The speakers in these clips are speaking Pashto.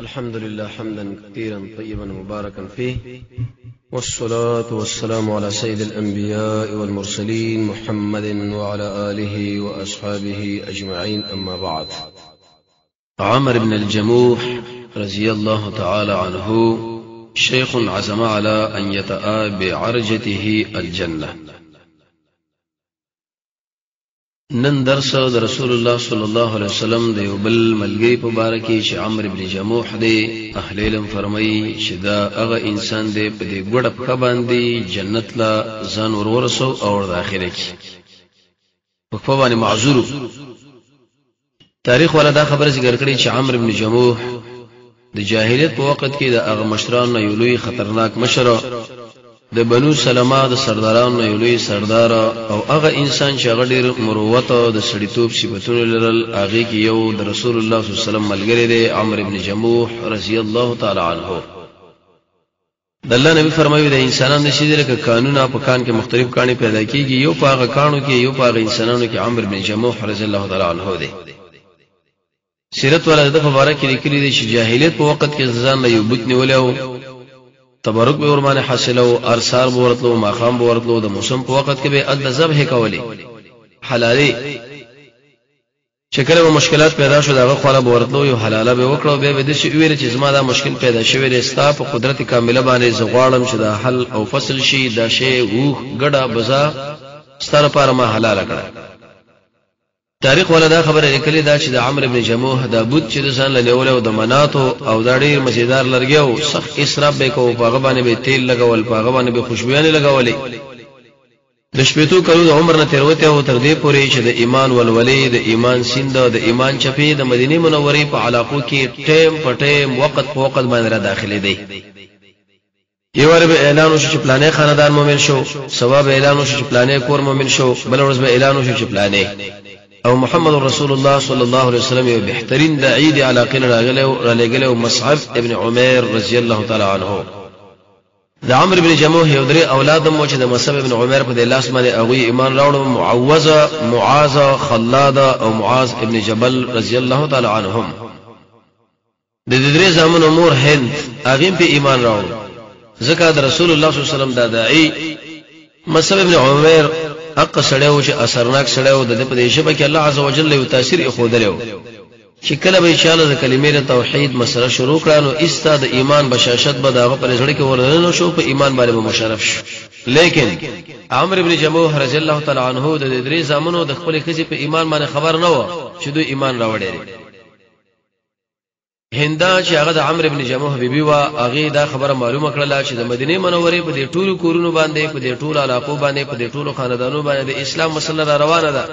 الحمد لله حمدا كثيرا طيبا مباركا فيه، والصلاة والسلام على سيد الأنبياء والمرسلين محمد وعلى آله وأصحابه أجمعين، أما بعد. عمر بن الجموح رضي الله تعالى عنه شيخ عزم على أن يتآ بعرجته الجنة. نن درس د رسول الله صلی الله علیه وسلم د یو بل ملګری په باره کې چې عمرو بن جموح دی. اهل علم فرمایي چې دا هغه انسان دی په دې ګوډه پښه باندې جنت له ځان ور ورسو او ور داخله کړي، په پښه باندې معذور. تاریخ والا دا خبره ذکر کړې چې عمرو بن جموح د جاهلیت په وخت کې د هغه مشرانو نه یو لوی خطرناک مشر، د بنو سلمہ د سردارانو نه یو لوی سردار، او هغه انسان چې هغه ډېر مروت او د سړیتوب صفتونه لرل، هغې کې یو د رسول الله صلی الله علیه وسلم ملګری دی، عمرو بن جموح رضی الله تعالی عنه. د الله نبی فرمایي د انسانانو داسې دي لکه کانونه، په کان کې مختلف کاڼي پیدا کیږي، یو په هغه کاڼو کې یو په هغه انسانانو کې عمرو بن جموح رضی الله تعالی عنه دی. سیرت والا د په باره کې لیکلي دي چې جاهلیت په وخت کې ځان له یو بت نیولی و، تبرک به ورباندې حاصلو، هر سهار به ورتلو، ماښام به ورتلو، د موسم په وخت کې به هلته ذبحې کولې، حلالې. چې کله به مشکلات پیدا شو د هغه خواله به ورتلو، یو حلاله به وکړه، بیا به داسې وویل چې زما دا مشکل پیدا شوی دی، ستا په قدرت کامله باندې زه غواړم چې دا حل او فصل شي، دا شی اوښ ګډه بزا ستا لپاره ما حلاله کړه. تاریخ والا دا خبره لیکلې ده چې د عمرو بن جموح دا بت چې د ځان له نیولی او د مناتو او دا ډېر مزیدار لرګی و، سخت اسراف به یې کوو، په هغه باندې به یې تیل لګول، په هغه باندې به یې خوشبویانې لګولې. د شپېتو کلو د عمر نه تېروتی و، تر دې پورې چې د ایمان ولولې، د ایمان سیند، د ایمان چپې د مدینې منورې په علاقو کې ټیم په ټیم، وخت په وخت باندې را داخلېدې. یو وار به اعلان وشو چې پلانې خاندان مؤمن شو، سبا به اعلان وشو چې پلانې کور مؤمن شو، بله ورځ به اعلان وشو چې پلانې. او محمد رسول الله صلی الله علیه وسلم یو بهترین داعی دی علاقې نه راغلی او رالیږلی و، مصعب ابن عمیر رضی الله تعالی عنه. د عمرو بن جموح یو درې اولاد هم وو چې د مصعب ابن عمیر په دې لاس باندې هغوی ایمان راوړو، معوذ، معاذ، خلاد او معاذ ابن جبل رضی الله تعالی عنهم. د دې درې زامنو مور هند هغې هم پرې ایمان راوړو، ځکه د رسول الله صلی الله علیه وسلم دا داعي مصعب ابن عمیر حق سړی و چې اثرناک سړی و، د ده په دې ژبه کې الله عز وجل یو تاثیر ایښودلی و چې کله به یې چاله د کلمې د توحید مسله شروع کړه نو ایسته د ایمان بشاشت به د هغه پر زړه کې ورننه شو، په ایمان باندې به مشرف شو. لیکن عمرو بن جموح رضی الله تعالی عنه د دې درې زامنو د خپلې ښځې په ایمان باندې خبر نه و چې دوی ایمان راوړی دی. هندا چې هغه د عمرو ابن جموح بیبي وه، هغې دا خبره معلومه کړله چې د مدینې منورې په دې ټولو کورونو باندې، په دې ټولو علاقو باندې، په دې ټولو خاندانو باندې د اسلام مسله را روانه ده.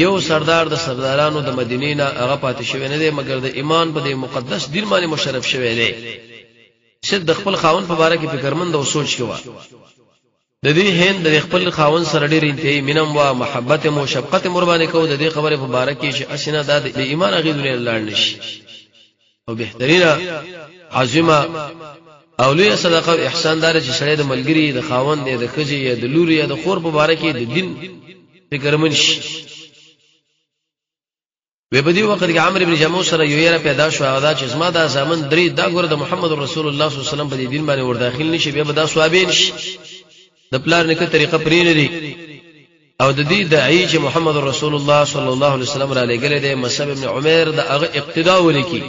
یو سردار د سردارانو د مدینې نه هغه پاتې شوی نه دی، مګر د ایمان په دې مقدس دین باندې مشرف شوی دی. صرف د خپل خاوند په باره کې فکرمند او سوچ کې وه. د دې هند د خپل خاوند سره ډېر انتهایی مینه هم وه، محبت هم و، شفقت هم ورباندې کوو، د دې خبرې په باره کې چې هسې نه دا د ایمان هغې دنیا له لاړ نه شي. او بهترینه عظیمه او لویه صدقه او احسان دا دی چې سړی د ملګري، د خاوند یا د ښځې یا د لور یا د خور په باره کې د دین فکرمن شي. وی په دې وخت کې عمرو بن جموح سره یو یره پیدا شو، هغه دا چې زما دا زامن درې دا ګوره د محمد رسول الله صلی الله علیه وسلم په دې دین باندې ور داخل نشي، بیا به دا صحابین شي، د پلار نیکه طریقه پرې نه دي. او د دې داعی چې محمد رسول الله صلی الله علیه وسلم را لېږلی دی مصعب بن عمیر د هغه اقتدا ولیکي.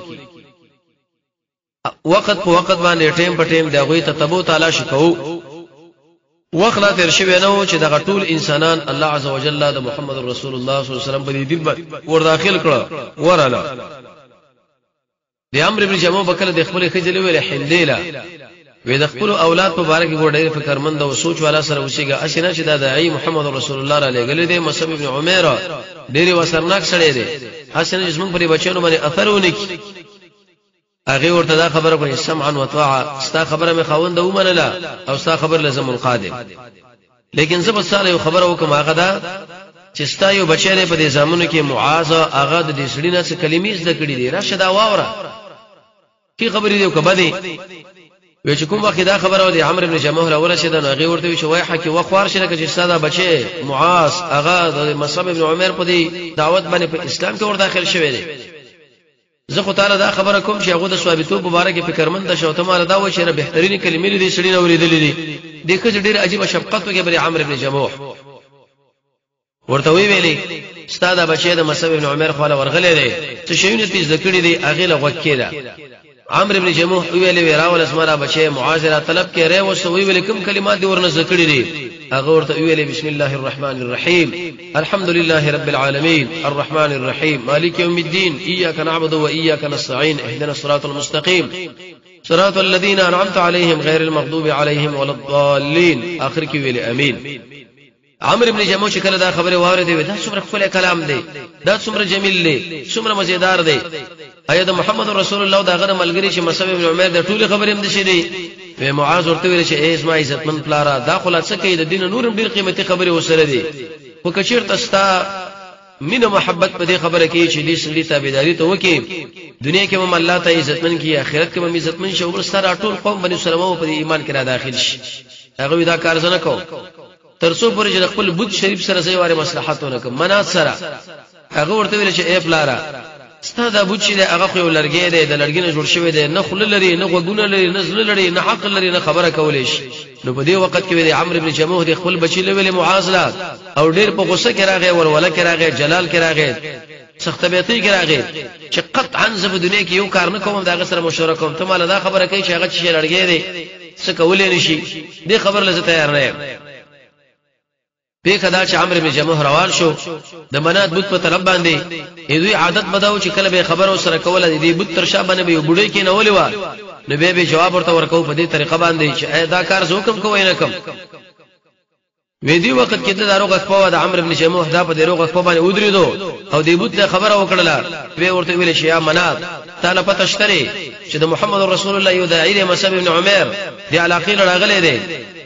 وخت په وخت باندې ټیم په ټیم د هغوی تتبع تلاش کوو. وخت لا تیر شوی نه و چې دغه ټول انسانان الله عز وجل د محمد رسول الله صلی الله علیه وسلم په دې دین باندې ور داخل کړه وراله. د عمرو بن جموح به کله د خپلې ښځې له ویلې هندې له وی د خپل اولاد په باره کې ګور ډېر فکرمند او سوچ والا سره اوسېږه، هسې نه چې دا داعي محمد رسول الله را لېږلی دی، مصعب ابن عمیر ډېر وسرناک سړی دی، هسې نه چې زموږ پر بچیانو باندې اثر ونه کړي. هغې ورته دا خبره کړې، سمعا وطاعه، ستا خبره مې خاوند ومنله او ستا خبره له زه منقاد یم، لیکن زه به ستا له یو خبره وکړم، هغه دا چې ستا یو بچی دی په دې زامنو کې معاذ، هغه د دې سړي نه څه کلمې زده کړې دي، راشه دا واوره، ښې خبرې دي او که بدې؟ وی چې کوم وخت دا خبره و د عمرو بن جموح را ورسېده نو هغې ورته وی چې وای حکې وخوار شي لکه چې ستا دا بچی معاذ هغه د مصعب بن عمر په دې دعوت باندې په اسلام کې ور داخل شوی دی. زه خو تعالی دا خبره کوم چې هغه د ثابتو په باره کې فکرمند شو، ته مال دا و چې بهترینې کلمې دې سړي نه اورېدلې دي. دې ښځې ډېر عجیبه شفقت وکړ پر عمرو بن جموح، ورته وی ویلې ستا دا بچی د مصعب بن عمر خواله ورغلی دی، څه شیونه تیز کړي دي، هغې له غوږ کېده. عمرو بن جموح ویلې وی راول زما را بچی معاذ را طلب کې ری وسو، وی ویلې کوم کلمات دې ورنه زده کړي دي؟ هغه ورته ویلې بسم الله الرحمن الرحیم، الحمد لله رب العالمین، الرحمن الرحیم، مالک یوم الدین، ایاک نعبد و ایاک نستعین، اهدنا الصراط المستقیم، صراط الذين انعمت عليهم غير المغضوب عليهم ولا الضالين. اخر کې ویلې امین. عمرو ابن جموح چې کله دا خبره واورېدې، دا څومره ښکلی کلام دی، دا څومره جمیل دی، څومره مزیدار دی. ایا د محمد رسول الله دا غره ملګری چې مصعب ابن عمر د ټولې خبرې هم دشي دی؟ وی معاذ ورته ویل چې ای زما عزتمن پلاره، دا خو لا څه کوي، د دین نورم ډیر قیمتي خبرې وسره دي، خو که چېرته ستا مینه محبت په دې خبره کې چې دې سړي تابعداري ته وکي، دنیا کې هم الله ته عزتمن کی، آخرت کې هم عزتمن شي، او سره ټول قوم بني سلمہ په ایمان کې را داخل شي. هغه دا کار زنه کو تر څو پورې چې خپل بت شریف سره زه واره مصلحت ونکم منات سره. هغه ورته ویل چې ای پلاره، ستا دا بت چې دی هغه خو یو لرګی دی، د لرګي نه جوړ شوی دی، نه خوله لري، نه غوږونه لري، نه زړه لري، نه عقل لري، نه خبره کولی شي. نو په دې وخت کې د عمرو بن جموح د خپل بچی له ویلې معاذ لا او ډیر په غصه کې راغی، ولوله کې راغی، جلال کې راغی، سخت طبیعتۍ کې راغی چې قطعا زه په دنیا کې یو کار نه کوم دا سره مشوره کوم، ته مال دا خبره کوي چې هغه چې لړګی دی څه کولی نشي، دې خبر له تیار نه یم. پیښه دا چې عمرو بن جموح روان شو د منات بت په طرف باندې. دوی عادت بداو چې کله به خبرو سره کوله، دې بت تر شا باندې به یو بډې کې نه ولې و، نو به جواب ورته ورکو په دې طریقه باندې چې اې دا کار زه حکم کوی نه کوم. وې دی وخت کې د داروغ خپل د عمرو بن جموح دا په دروغ خپل باندې ودریدو او دی بت له خبره وکړله. وی ورته ویل چې یا منات، تعالی پته شتري چې د محمد رسول الله یو داعی دی مصعب بن عمر دی علاقې راغلی دی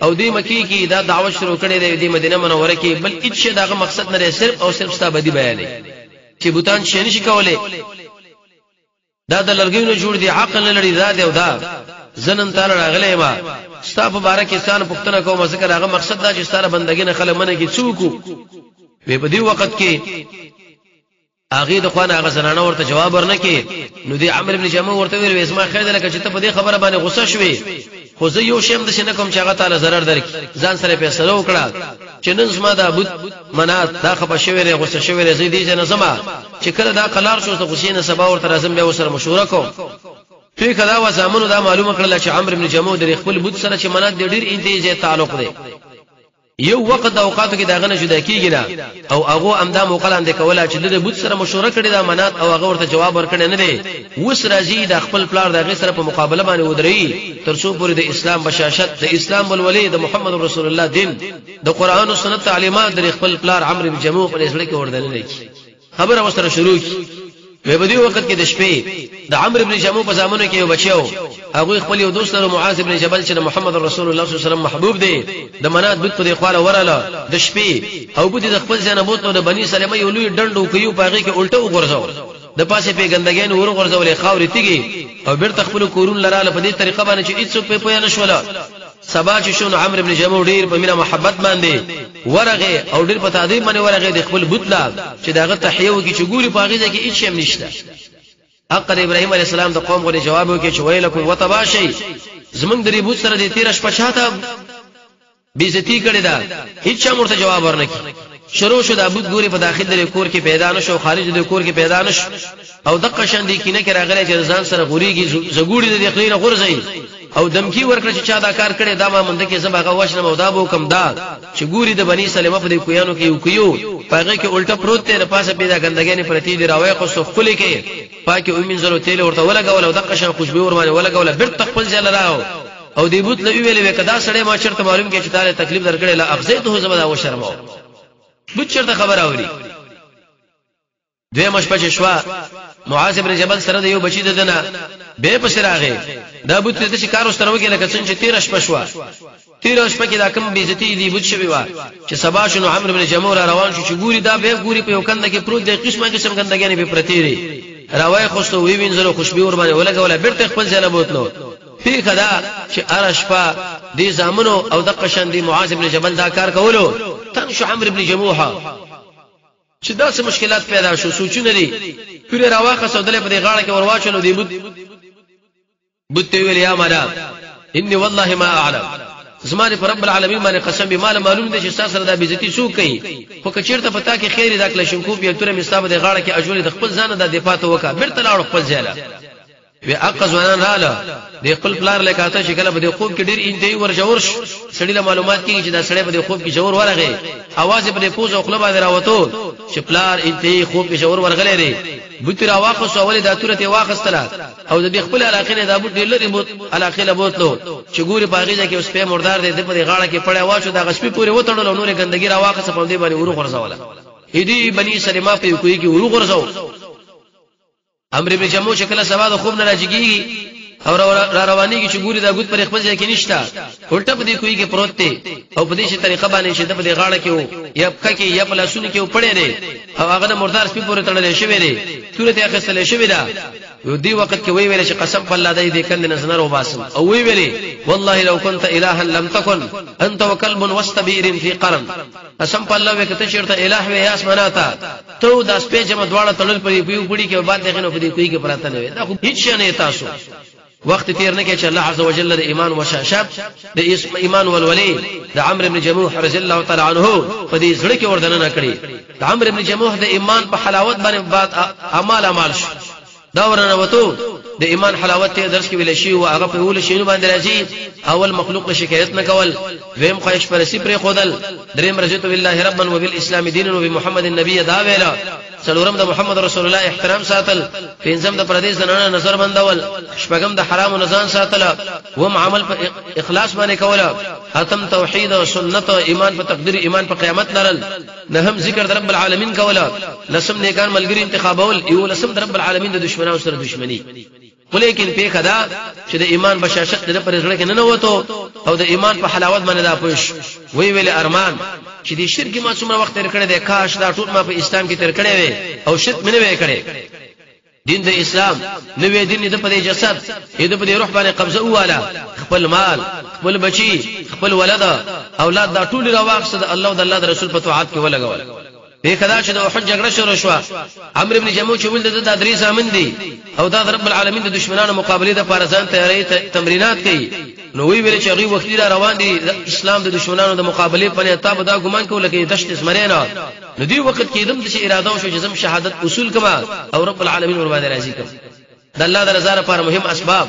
او دی مکی کې دا دعوت شروع کړی دی، دی مدینه منوره کې بل هیڅ شی داغه مقصد نه دی، صرف او صرف ستا بدی بیانې چې بوتان شي نشي کولای، دا د لرګیو نه جوړ دي، عقل نه لري، دا دی او دا زنن تعالی راغلی ما ستا په باره کې ستانه پوښتنه کوم، ځکه هغه مقصد دا چې ستاره بندګۍ نه خلک منه کې څوک وي. په دې وخت کې هغه د خوانه هغه زنانه ورته جواب ورنکې، نو دی عمرو بن جمع ورته ویل زما خیر لکه چې ته په دې خبره باندې غوسه شوې، خو زه یو شی هم داسې نه کوم چې هغه تعالی ضرر درکړي. ځان سره فیصله وکړه چې نن زما دا بت منات دا خپه شوی دی، غوسه شوی دی، زه دې نه زما چې کله دا قلار شو د غوسې نه سبا ورته راځم بیا ورسره مشوره کوم. پېښه دا وه زامنو دا معلومه کړله چې عمرو بن جموح د خپل بت سره چې منات دی ډېر انتهایی تعلق دی، یو وخت د اوقاتو کې داغه نه جدا کیږي نه، او هغه امدا موقع لاندې کوله چې د بت سره مشوره کړې دا منات او هغه ورته جواب ورکړي نه دی، وس راځي د خپل پلار دغه سره په مقابله باندې ودري تر څو پورې د اسلام بشاشت، د اسلام ولولې، د محمد رسول الله دین، د قران او سنت تعلیمات د خپل پلار عمرو بن جموح په زړه کې وردن نه کی خبره وسره شروع کی. وی په دې وخت کې د شپې د عمرو بن جموح په زامنو کې یو بچیو، هغه خپل یو دوست لرو معاذ بن جبل چې د محمد رسول الله صلی الله علیه وسلم محبوب دی، د منات بت په دې خواله وراله د شپې او بت د خپل ځای نه بوتلو د بني سلمه یو لوی ډنډ وکیو په هغې کې الټه وغورځاو، د پاسه په ګندګین ورغورځولې خاورې تیږي او بیرته خپل کورون لراله په دې طریقه باندې چې هیڅوک په پوه نه شول. سبا چې شو نو عمرو بن جموح ډیر په مینه محبت باندې ورغه او ډیر په تعظیم باندې ورغه د خپل بت لا چې داغه تحیه وکړي چې ګوري په هغه ځای کې هیڅ هم نشته. اقر ابراهیم علی السلام د قوم غوړي جواب وکړي چې ویلکم وتباشي زمونږ د ریبوت سره د تیر شپه چاته بیزتی کړی دا، هیڅ چا ورته جواب ورنکړي. شروع شو د بت ګوري په داخل د کور کې پیدا نشو، خارج د کور کې پیدا نشو، او دقه شان دی کینه کې راغلی چې ځان سره غوريږي زګوړي د خپل نه غورځي او دمکی ورکړه چې چا دا کار کړی دا ما مند کې زما غو وښنه او دا بو کم دا چې ګوري د بني سلمہ په دې کویانو کې یو کیو پاغه کې الټه پروت دی، د پاسه پیدا ګندګۍ نه پرتی دی، راوي خو سو خپل کې پاکه ومنځلو تیل ورته ولګول او دقه شان خوشبو ور باندې ولګول، بیرته خپل ځای راو او دی بوت لوي ویلې کدا سړی ما چرته معلوم کې چې تعالی تکلیف درکړي لا اخزیته زما دا وشرمو بوت چرته خبر اوري. دویمه شپه چې شوه معاذ بن جبل سره د یو بچی د دنه به پسې راغی، دا بت ته چې کار وسره وکړي لکه څنګه چې تیر شپه شوه، تیر شپه کې دا کم بیزتی دی بت شوی و چې سبا شنو عمرو بن جموح را روان شو چې ګوري دا به ګوري په یو کنده کې پروت دی، قسمه قسم ګندګانې به پرتې دي، راوای خوستو وی وینځلو خوشبو ور باندې ولګوله بیرته خپل ځای له بوتلو. پیښه دا چې هره شپه دې زامنو او دقه شان دی معاذ بن جبل دا کار کولو، تنگ شو عمرو بن جموح چې داسې مشکلات پیدا شو، سوچونه دي توره راواخه سودلې په دې غاړه کې ورواچولو. دی بت بت ته ویل، یا مالا انی والله ما اعلم، زما پر رب العالمین باندې قسم به مال معلوم دي چې تاسو سره د بیزتی څوک کوي، خو کچیرته پتا کې خیر دا کله شنکوب یو تور مې ستاسو د غاړه کې اجول، د خپل ځان د دفاع ته وکا، بیرته لاړ خپل ځای. وی اقا ځوانان رااله د خپل پلار لکاته چې کله په دې خوب کې ډیر انتهایی ورژور شو، سړی له معلومات کیږي چې دا سړی په دې خوب کې ژور ورغی، اواز په دې پوز او خله باندې راوتو چې پلار انتهایی خوب کې ژور ورغلی دی. بوت را واخص اولې دا توره ته واخستله او د خپل علاقې نه دا بوت ډیر لري بوت علاقې له بوتلو، چې ګوري په هغې ځای کې اوس په مردار دی، د په دې غاړه کې پړی واچو، دا غسپی پورې وتړل او نورې ګندګي را واخص په دې باندې ورو غورځوله. دې بني سلمہ په کوی کې ورو غورځو. عمرو ابن جمو چې کله سبا د خوب نه راجګيږي او را روانيږي، چې ګوري دا ګوت پر خپل ځای کې نشته، الټه په دې کوی کې پروت دی او په دې شي طریقه باندې چې د په دې غاړه کې وو یا پښه کې یا په لاسونو کې پړې دی او هغه د مردار سپي پورې تړلې شوی دی، توره ته اخیستلې شوی ده. یو دی وخت کې وی ویل چې قسم په الله دې کند نه زنر وباسم، او وی ویلې والله لو كنت الها لم تكن انت وكلب وسط بئر في قرن، قسم په الله وکته چیرته الہ وی اسماناتا ته د سپې جمع دواړه تړل په یو پړي کې بعد دغه نو په دې کوي کې پراته نه وي، دا خو هیڅ شي نه. تاسو وخت تیر نه کې چې الله عز وجل د ایمان وشاشب د ایمان ولولې د عمرو بن جموح رضی الله تعالی عنہ په دې زړه کې وردنه نه کړی. د عمرو بن جموح د ایمان په حلاوت باندې بعد اعمال اعمال شو، دا ورنه وته د ایمان حلاوت ته درس کې ویل شي او هغه په ول شي باندې راځي. اول مخلوق شکایت نه کول، دویم خواهش پرسي پر خودل، دریم رضیت بالله ربا وبالاسلام دینا وبمحمد النبی دا ویلا، څلورم د محمد رسول الله احترام ساتل، پنځم د پردیس زنانه نظر بندول، شپږم د حرام نزان ساتل، وم عمل په اخلاص باندې کوله، اتم توحید او سنت او ایمان په تقدیر، ایمان په قیامت لرل، نهم ذکر د رب العالمین کوله، لسم نیکان ملګری انتخابول، یو لسم د رب العالمین د دشمنانو سره دشمنی. ولیکن پیښه دا چې د ایمان بشاشت د پر زړه کې نه نوتو او د ایمان په حلاوت باندې دا پوښ وی ویل ارمان چې د شرک ما څومره وخت تیر کړی دی، کاش دا ټول ما په اسلام کې تیر کړی وي او شرک مې نه وی کړی. دین د اسلام نوې دین د په جسد د په روح باندې قبضه واله، خپل مال، خپل بچي، خپل ولد اولاد دا ټول را واخصه د الله او د الله د رسول په طاعت کې ولګول. په کدا چې د احد جګړه شروع شو، عمرو ابن جمو چې ولد د درې زامن دي او دا رب العالمین د دشمنانو مقابله د پاره ځان تیاری تمرینات کوي، نو وی ویل چې هغه وخت را روان دي اسلام د دشمنانو د مقابله په نیت، دا ګمان کول کې دشت زمرینا. نو دی وخت کې دم چې اراده وشو چې زم شهادت اصول کما او رب العالمین ور باندې راضي کم. د الله د رضا لپاره مهم اسباب،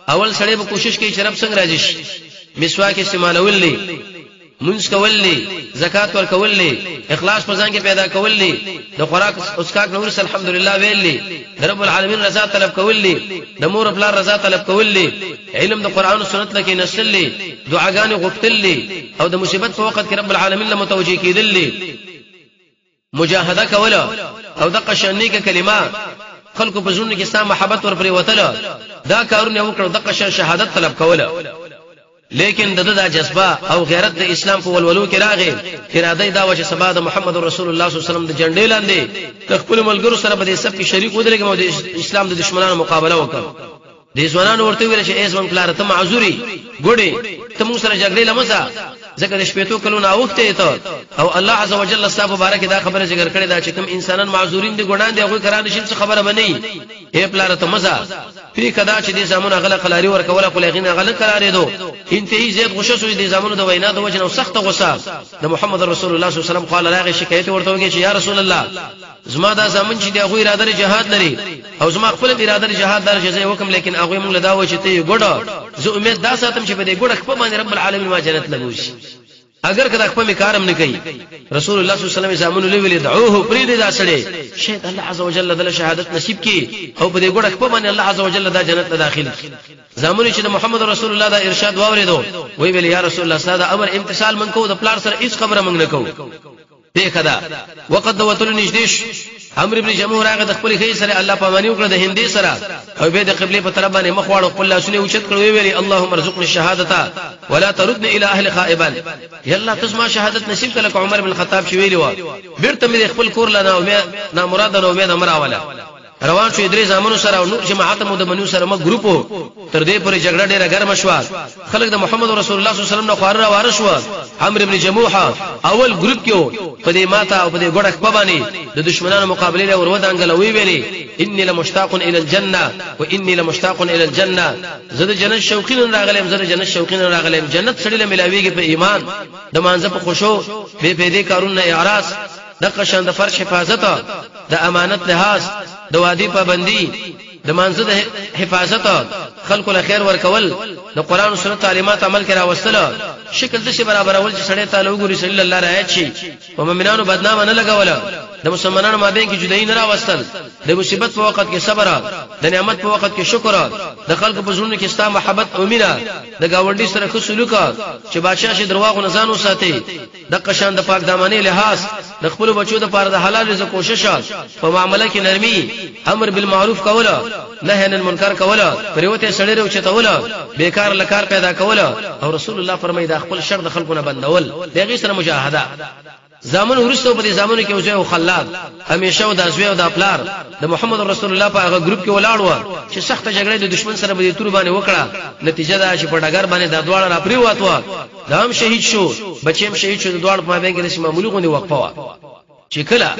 اول سړی به کوشش کوي چې رب څنګه راضي شي، مسواک استعمالول دي، منځ کول دي، زکات ورکول دي، اخلاص په ځان کې پیدا کول دي، د خوراک اسکاک نور الحمدلله ویل دي، د رب العالمین رضا طلب کول دي، د مور خپل رضا طلب کول دي، علم د قران او سنت لکه نسل دي، دعاګانې غوښتل دي او د مصیبت په وخت کې رب العالمین له متوجه کېدل دي، مجاهده کوله او د قشنی کې کلمه خلکو په زړونو کې ستا محبت ور پرې وتله، دا کارونه وکړو، د قشن شهادت طلب کوله. لیکن د دا جذبه او غیرت د اسلام په ولولو کې راغی، اراده دا و چې سبا د محمد رسول الله صلی الله علیه وسلم د جنډې لاندې د خپل ملګرو سره په دې صف کې شریک ودرېږم او د اسلام د دشمنانو مقابله وکړم. دې ځوانانو ورته ویل چې ای زمونږ پلار، ته معذوري ګوډي، ته موږ سره جګړې لمزه، ځکه د شپېتو کلونو اوښتی ته او الله عز وجل ستا په باره کې دا خبره ذکر کړې ده چې کوم انسانان معذورین دي، ګناه دي، هغوی کران شي، څه خبره به نه وي، ای پلاره ته مزه. پېښه دا چې دې زامنو هغه له قلاري ورکوله، خو له هغې نه هغه نه قلارېدو، انتهایي زیات غوسه شو دې زامنو د وینا د وجې نه، سخته غوسه د محمد رسول الله صلی الله علیه وسلم خواله راغی، شکایت ورته وکړي چې یا رسول الله، زما دا زامن چې دی هغوی اراده د جهاد لري او زما خپل اراده د جهاد دار چې زه وکم، لیکن هغوی موږ له دا وایي چې ته یې ګوډه، زه امید دا ساتم چې په دې ګوډه خپل باندې رب العالمین ما جنت لبوسي، اگر کدا خپل می کارم نه کوي. رسول الله صلی الله علیه وسلم زامنو لویل دعوه، پرې دې دا سړی، شاید الله عز وجل دله شهادت نصیب کی او په دې ګوډه خپل باندې الله عز وجل دا جنت ته داخل کی. زامنو چې د محمد رسول الله دا ارشاد واورېدو، وی ویل یا رسول الله، ساده امر امتثال من کو، د پلار سره هیڅ خبره مونږ نه کوو. پیښه ده وقت د وتلو نږدې شو، عمرو ابن جموح راغی د خپل خې سره الله پامانی وکړه د هندې سره او به د قبله په طرف باندې مخ واړو، خپل لاسونه اوچت کړو، ویلي اللهم ارزقني الشهادته ولا تردني الى اهل خائبا، یا الله تاسو ما شهادت نصیب کړه عمر بن الخطاب چې ویلی و، بیرته مې خپل کور لنه او نه مراد نه امید امر اوله. روان شو درې زامنو سره او نور جماعت مو د بنو سره مګ ګروپ تر دې پورې جګړه ډیره ګرمه شوه. خلک د محمد رسول الله صلی الله علیه وسلم نه خواره راواره شو. عمرو ابن جموح اول ګروپ کې په دې ماته او په دې ګډه خپه باندې د دشمنانو مقابله له ور ودانګل، وی ویلي انی لمشتاق الی الجنه وانی لمشتاق الی الجنه، زه د جنت شوقین راغلم، زه د جنت شوقین راغلم. جنت سړي له ملاویږي په ایمان، د مانزه په خوشو، بے پیدې کارونه اعراض، د قشان د فرش حفاظت، د امانت لحاظ، د وادي پابندي، د مانزه د حفاظت، خلکو له خیر ورکول، د قران او سنت تعلیمات عمل کې راوستل، شکل د شي برابرول چې سړی تعالی وګوري صلی الله رعایت شي، په مؤمنانو بدنامه نه لګول، د مسلمانانو مابین کې جدایي نه راوستل، د مصیبت په وخت کې صبر، د نعمت په وخت کې شکر، د خلکو په زړونو کې ستا محبت او مینه، د گاونډي سره ښه سلوک، چې بادشاہ شي درواغو نه ځان وساتي، د قشان د پاک دامنې لحاظ، د خپل بچو د پاره د حلال رزق کوشش، په معاملې کې نرمي، امر بالمعروف کوله، نهي عن المنکر کوله، پریوته سړی راوچتوله، بیکار لکار پیدا کوله. او رسول الله فرمایي دا خپل شر د خلکو نه بندول، دغه سره مجاهده. زامن ورسته په دې زامنو کې وزې او خلاد همیشه او د ازوی او د پلار د محمد رسول الله په هغه ګروپ کې ولاړ و چې سخت جګړه د دشمن سره به تور باندې وکړه. نتیجه دا چې په ډګر باندې دا دواړه را پریوات و، دا هم شهید شو، بچی هم شهید شو، د دواړو په مابین کې د معمولی غوندې وقفه وه چې کله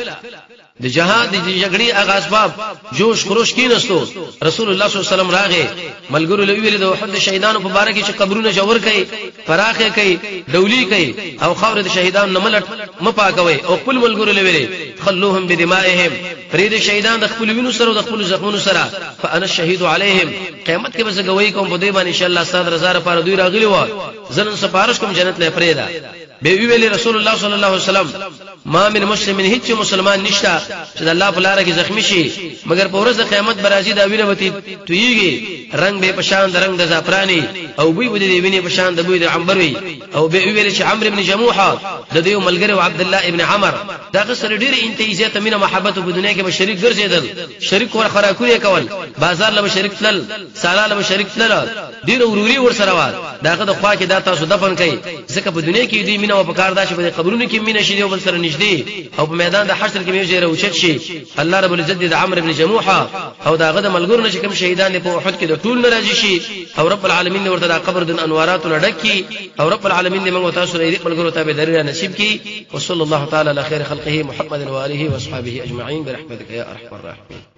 د جهاد د جګړې هغه اسباب جوش خروش کینستو، رسول الله صلی الله علیه وسلم راغی، ملګرو له ویل د احد شهیدانو په باره کې چې قبرونه ژور کړي، پراخه کړي، ډولی کړي او خاور د شهیدانو نه ملټ مپاکوي. او خپل ملګرو له ویل خلوهم بدمائهم، پرې د شهیدان د خپل وینو سره او د خپل زخمونو سره، فانا الشهید علیهم، قیامت کې به زه گواہی کوم په دوی باندې ان شاء الله استاد رضا لپاره دوی راغلي و، زنن سفارش کوم جنت له پرې ده. به ویل رسول الله صلی الله علیه وسلم ما من مسلم، هیڅ مسلمان نشته چې د الله په لار کې زخمی شي مګر په ورځ قیامت برازي دا وینه وتی تویږي، رنگ به پشان د رنگ د زعفراني او بوی به د وینې پشان د بوی د عنبر وي. او به ویل چې عمرو ابن جموحه د دیو ملګری او عبد الله ابن عمر دا سره ډیر انتهایی زیاته مینه محبت په دنیا کې به شریک ګرځیدل، شریک ور خوراکونه کول، بازار له شریک تلل، سالا له شریک تلل، ډیر وروري ور سره وه. داغه د خوا کې دا تاسو دفن کړئ، ځکه په دنیا کې دوی مینه او په کار دا چې په قبرونو کې مینه شي یو بل سره نږدې او په میدان د حشر کې یو ځای راوچت شي. الله رب العزت دې د عمرو ابن جموحه او داغه د ملګرو نه چې کوم شهیدان دي په احد کې د ټول ناراضي شي، او رب العالمین دې ورته د قبر د انواراتو نه ډک کړي، او رب العالمین دې موږ تاسو له دې ملګرو تابعداري نصیب کړي. وصلی الله تعالی علی خیر خلقه محمد و آله و اصحابه اجمعین برحمتک یا ارحم الراحمین.